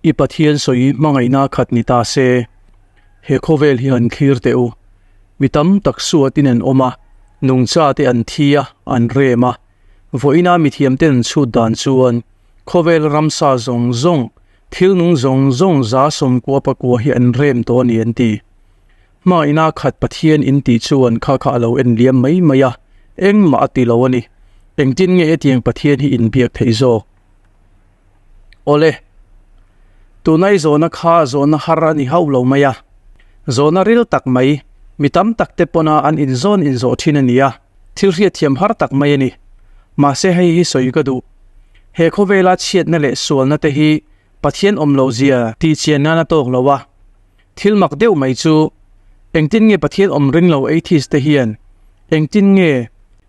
I Pathian sawi hmangaihna khat ni ta se, he khawvel hi han thlir teh u. Mi tam tak suatin an awm a, nungcha te an thi a, an rem a. Vawiina mithiamten an chhut dan chuan khawvel ramsa zawng zawng, thil nung zawng zawng 19 pakua hi an rem tawh a ni an ti. Hmangaihna khat Pathian in tih chuan kha kha a lo en liam mai mai a, engmah a ti lo a ni. Engtin nge hetiang Pathian hi inbiak theih zawk? Awle, tunai zawhna kha zawhna har a ni hauh lo mai a, zawhna ril tak mai, mi tam tak te pawna an inzawn inzawh thin a ni a, thil hriatthiam har tak mai a ni. Mahse hei hi sawi ka duh. He khawvela chhiatna leh sualna te hi Pathian awm loh zia tih chian nan a tawk lo a. Thil mak deuh mai chu, engtin nge Pathian awm ring lo atheist te hian engtin nge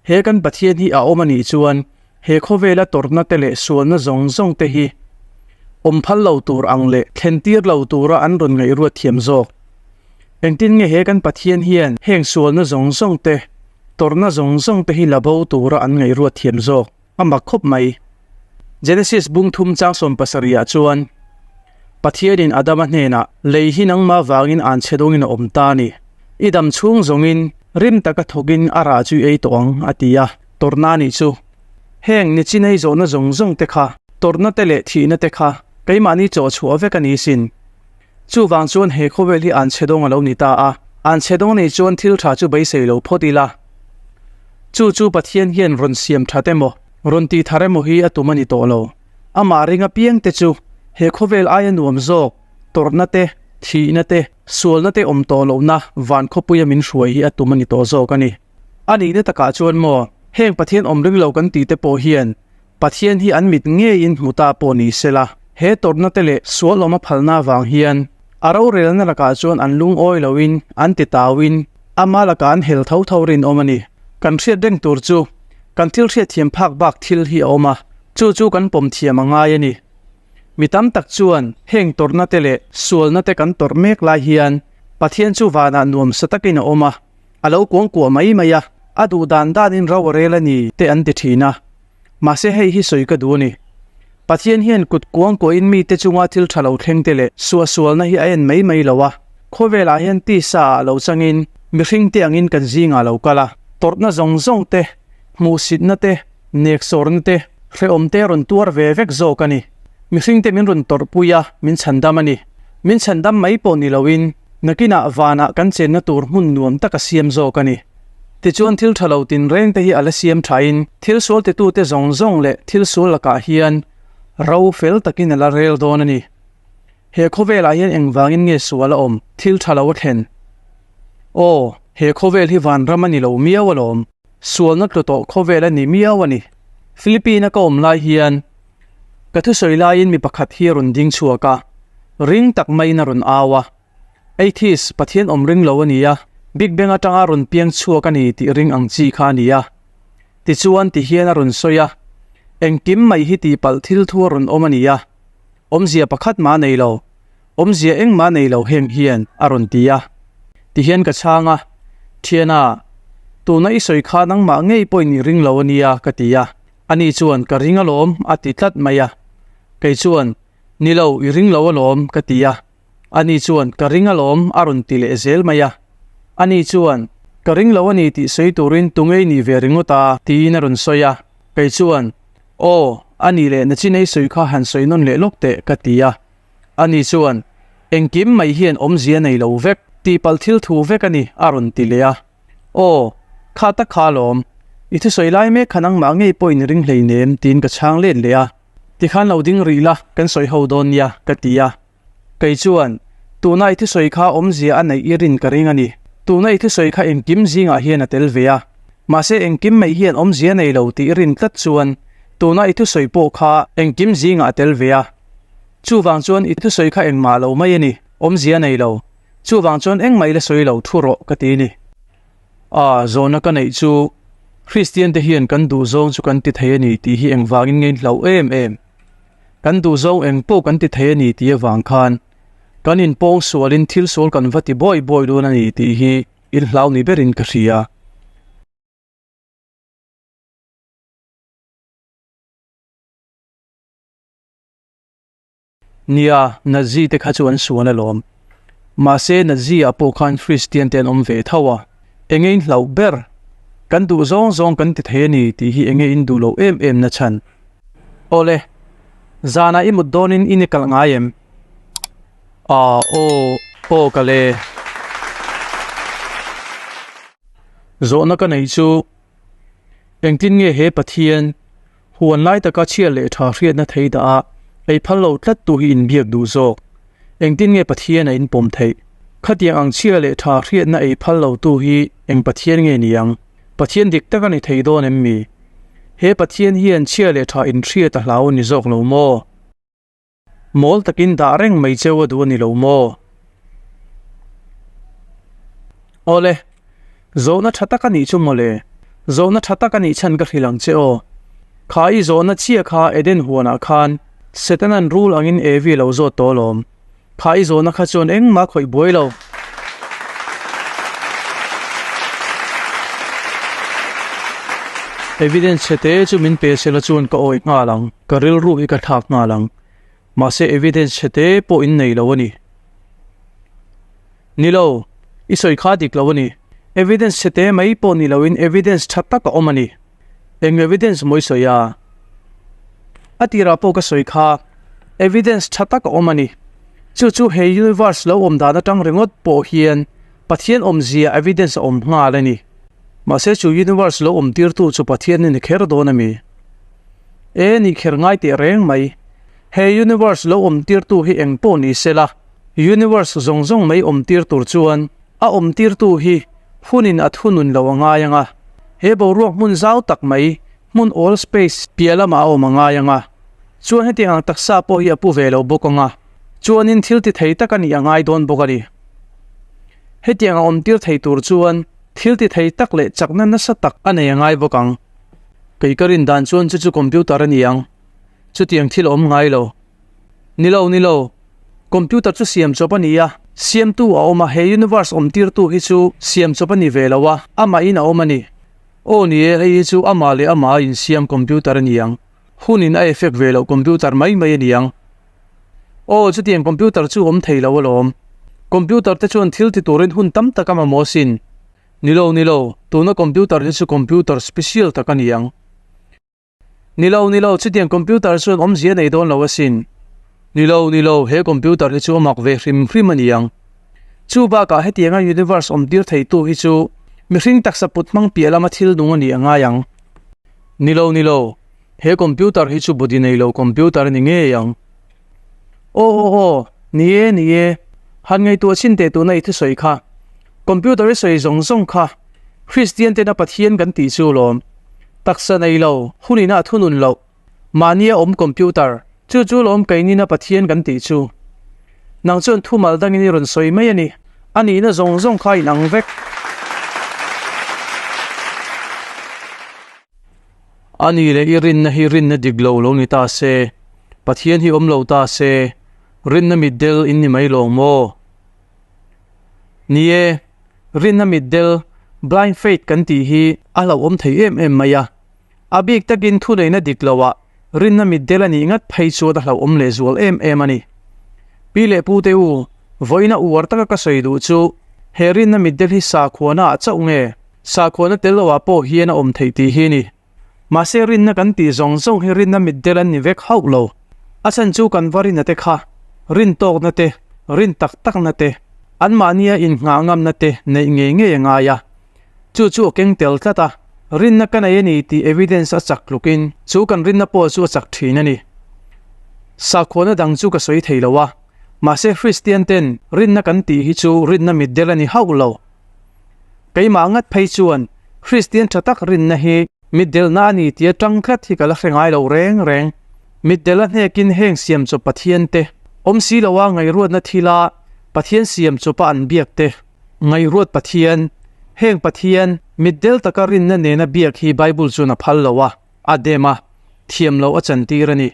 he kan Pathian hi a awm a nih chuan He khawvela tawrhna te leh sualna zawng zawng te hi awm phal lo tur ang leh thlen tir lo tura an rawn ngaihruat thiam zawk. Engtin nge he kan Pathian hian heng sualna zawng zawng te, tawrhna zawng zawng te hi la bo tura an ngaihruat thiam zawk? A mak khawp mai. Genesis bung thum chang 70 ah chuan Pathianin Adama hnenah, Lei hi nangmah vangin an chhe dawngin a awm ta a ni. I dam chhung zawngin rim taka thawkin a rah chu i ei tawh ang, a ti a. Tawrhna a nih chu. Heng ni chinei zawhna zawng zawng te kha, tawrhna te leh thihna te kha keimahni chaw chhuah vek a ni sin. Chuvang chuan he khawvel hi an chhe dawng a lo ni ta a, an chhe dawng nei chuan thil tha chu beisei lo phawt ila. Chu chu Pathian hian rawn siam that emaw, rawn ti thar emaw hi a tum a ni tawh lo. Amah ring apiang te chu he khawvel aia nuam zawk, tawrhna te, thihna te, sualna te awm tawh lohna van khawpuia min hruai hi a tum a ni tawh zawk a ni. A nihna takah chuan maw, heng Pathian awm ring lo kan tih te pawh hian Pathian hi an mit ngeiin hmu ta pawh ni sela, he tawrhna te leh sual awm a phalna avang hian a rorelna lakah chuan an lungawi loin an ti tauin ama lakah an hel tho tho rinawm a ni. Kan hriat reng tur chu kan thil hriatthiam phak bak thil hi a awm a, chu chu kan pawm thiam a ngai a ni. Mi tam tak chuan heng tawrhna te leh sualna te kan tawrh mek lai hian Pathian chu vanah nuamsa takin a awm a, A lo kuang kuah mai mai a, a duh dan danin ro a rel a ni te an ti thin a. Mahse hei hi sawi ka duh a ni. Pathian hian kut kuang kuahin mite chunga thil tha lo thleng te leh suahsualna hi a en mai mai lo a. Khawvelah hian tisa ah lo changin mihring te angin kan zingah lo kal a. Tawrhna zawng zawng te, hmuhsitna te, neksawrna te, hrehawm te rawn tuar ve vek zawk a ni. Mihring te min rawn tawrhpui a, min chhandam a ni. Min chhandam mai pawh ni loin, Nakinah vanah kan chenna tur hmun nuam tak a siam zawk a ni. Tichuan thil tha lo tinreng te hi a la siam thain thil sual titute zawng zawng leh thil sual lakah hian ro fel takin a la rel dawn a ni. He khawvelah hian engvangin nge sual a awm thil tha lo a thlen? Aw, he khawvel hi vanram a ni lo miau alawm. Sualna tlu tawh khawvel a ni miau a ni. Philippine-a ka awm lai hian Ka thusawi laiin mi pakhat hi a rawn ding chhuak a, ring tak maiin a rawn au a. Atheist, Pathian awm ring lo a ni a, Big Bang atanga rawn piang chhuak a ni tih ring ang chi kha a ni a. Tichuan ti hian a rawn sawi a, Engkim mai hi tihpalh thil thu a rawn awm a ni a, awmzia pakhat mah a nei lo, awmzia engmah a nei lo heng hian a rawn ti a. Ti hian ka chhang a, Thiana, tuna i sawi kha nangmah ngei pawhin i ring lo a nia ka ti a. Ani chuan, Ka ring alawm, a ti tlat mai a. Kei chuan, Ni lo, i ring lo alawm, ka ti a. Ani chuan, Ka ring alawm, a rawn ti leh zel mai a. Ani chuan, Ka ring lo a ni tih sawi turin tungei nih ve ringawt a, tiin a rawn sawi a. Kei chuan, Aw, a nih leh nachinei sawi kha han sawi nawn leh lawk teh, ka ti a. Ani chuan, Engkim mai hian awmzia nei lo vek, tihpalh thil thu vek a ni, a rawn ti leh a. Aw, kha tak kha alawm. I thusawi lai mek kha nangmah ngei pawhin i ring hleinem tiin ka chhang let leh a. Tikhan lo ding rih la, kan sawi ho dawn nia, ka ti a. Kei chuan, Tuna i thusawi kha awmzia a neih i rin ka ring a ni. Tuna i thusawi kha engkim zingah hian a tel ve a. Mahse engkim mai hian awmzia nei lo tih i rin tlat chuan tuna i thusawi pawh kha engkim zingah a tel ve a. Chuvang chuan i thusawi kha engmah lo mai a ni, awmzia nei lo. Chuvang chuan engmah i la sawi lo thu rawh ka ti ni. A, zawhna ka neih chu Kristian te hian kan duhzawng chu kan ti thei a ni tih hi engvangin nge in hlauh em em? Kan duhzawng eng pawh kan ti thei a ni tih avang khan kan inpawng sualin thil sual kan va ti bawi bawi dawn a ni tih hi in hlau ni berin ka hria. Nia, Nazi te kha chu an sual alawm. Mahse Nazi ah pawh khan Kristian te an awm ve tho a. Enge in hlauh ber? Kan duh zawng zawng kan ti thei a ni tih hi enge in duh loh em em na chhan? Awle, zanah i mut dawnin i ni kalh ngai em? Aa, aw, aw ka le. Zawhna ka neih chu, engtin nge he Pathian Huan lai taka chhia leh tha hriatna thei dah a, ei phal lo tlat tu hi inbiak duh zawk. Engtin nge Pathian a inpawm theih? Khatiang ang chhia leh tha hriatna ei phal lo tu hi eng Pathian nge ni ang? Pathian dik tak a ni thei dawn em mi? He Pathian hian chhia leh tha inhriat a hlau a ni zawk lo maw? Mawl takin dah reng mai cheu a duh a ni lo maw? Awle, zawhna tha tak a nih chu mawle. Zawhna tha tak a nih chhan ka hrilh ang che aw. Kha i zawhna chiah kha Eden huanah khan Setanan rul angin Evi a lo zawt tawh alawm. Kha i zawhna kha chuan engmah khawih buai lo. Evidence chhe te chu min pe sela chuan ka awih nghal ang, ka rilru hi ka thlak nghal ang. Mahse evidence chhe te pawh in nei lo a ni. Ni lo, i sawi kha dik lo a ni. Evidence chhe te mai pawh ni loin evidence tha tak a awm a ni. Eng evidence maw i sawi a? A tirah pawh ka sawi kha, evidence tha tak a awm a ni. Chu chu he universe lo awm dan atang ringawt pawh hian Pathian awmzia evidence a awm nghal a ni. Mahse chu universe lo awm tirtu chu Pathian a ni kher dawn a mi? E ni kher ngai teh reng mai. He universe lo awm tirtu hi eng pawh ni se la, universe zawng zawng mai awm tir tur chuan a awm tirtu hi hunin a thunun lo a ngai ang a. He boruak hmun zau tak mai, hmun awl space piah lamah a awm a ngai ang a. Chuan hetiang ang taksa pawh hi a pu ve lo bawk ang a. Chuanin thil ti thei tak a nih a ngai dawn bawk a ni. Hetiang a awm tir thei tur chuan thil ti thei tak leh chakna nasa tak a nei a ngai bawk ang. Kei ka rin dan chuan chu chu computer a ni ang. Chutiang thil a awm ngai lo. Ni lo, ni lo. Computer chu siam chawp a ni a, siamtu a awm a, he universe awm tirtu hi chu siam chawp a ni ve lo a, amahin a awm a ni. Aw ni e, hei hi chu amah leh amah a insiam computer a ni ang. Hunin a effect ve loh computer mai mai a ni ang. Aw, chutiang computer chu awm thei lo alawm. Computer te chuan thil ti turin hun tam tak a mamawh asin. Ni lo, ni lo, tuna computer hi chu computer special tak a ni ang. Ni lo, ni lo, chutiang computer chuan awmzia nei dawn lo asin. Ni lo, ni lo, he computer hi chu a mak ve hrim hrim a ni ang. Chu bakah hetianga universe awm tir theitu hi chu mihring taksa put hmang piah lama thil nung a ni a ngai ang. Ni lo, ni lo, he computer hi chu body nei lo computer a ni ngei ang. Aw, aw, aw, ni e, ni e, han ngaihtuah chin teh tuna i thusawi kha. Computer i sawi zawng zawng kha Kristian tena Pathian kan tih chu lawm. Taksa nei lo, hun ina a thunun loh, mahnia awm computer, chu chu lawm keinina Pathian kan tih chu. Nang chuan thumal dangin i rawn sawi mai a ni. A nihna zawng zawng kha inang vek. A ni leh i rinna hi rinna dik lo lo ni ta se, Pathian hi awm lo ta se, rinna mitdel in ni mai lawng maw? Ni e, rinna mitdel, blind faith kan tih hi a hlauhawm thei em em mai a. A bik takin thuneihna dik loah rinna mitdel a nih ngat phei chuan a hlauhawm lehzual em em a ni. Pi leh pu te u, vawiina uar taka ka sawi duh chu he rinna mitdel hi sakhuana ah chauh nge sakhuana tel loah pawh hian a awm theih tih hi a ni. Mahse rinna kan tih zawng zawng hi rinna mitdel an ni vek hauh lo. A chhan chu kan va rinna te kha, rin tawkna te, rin tak takna te, anmahnia innghah ngamna te neih ngei ngei a ngai a. Chu chu a keng tel tlat a, rinna ka nei a ni tih evidence a chak tlukin chu kan rinna pawh chu a chak thin a ni. Sakhuana dang chu ka sawi thei lo a, mahse Kristian ten rinna kan tih hi chu rinna mitdel a ni hauh lo. Keimah ngat phei chuan Kristian tha tak rinna hi mitdelna a ni tia tang tlat hi ka la hre ngai lo reng reng. Mitdel a hnekin heng siam chawp Pathian te, awm si loa ngaihruatna thila Pathian siam chawpa an biak te, ngaihruat Pathian, heng Pathian mitdel taka rinna nena biak hi Bible chuan a phal lo a, a dem a, thiam loh a chantir a ni.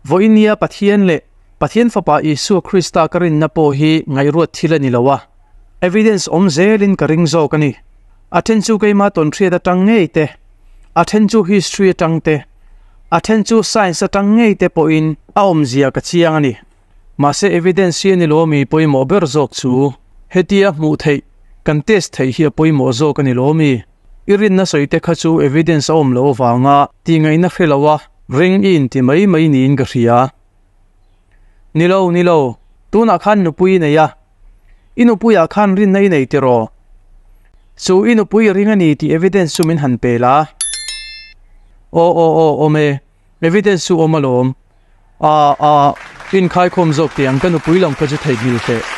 Vawinia Pathian leh Pathian Fapa Isua Krista ka rinna pawh hi ngaihruat thil a ni lo a, evidence awm zelin ka ring zawk a ni. A then chu keima tawnhriat atang ngei te, a then chu history atang te. A then chu science atang ngei te pawhin a awmzia ka chiang a ni. Mahse evidence hi a ni lo mi pawimawh ber zawk chu. Hetia hmuh theih, kan test theih hi a pawimawh zawk a ni lo mi. I rinna sawi te kha chu evidence a awm loh avanga tihngaihna hre lo a ring i inti mai mai niin ka hria. Ni lo, ni lo, tunah khan nupui i nei a, i nupuiah khan rinna i nei tiraw? Chu i nupui i ring a ni tih evidence chu min han pe la. Aw, aw, aw, awm e, evidence chu awm alawm. A, a, inkhaikhawm zawk teh ang ka nupui lam kha chu theihnghilh teh.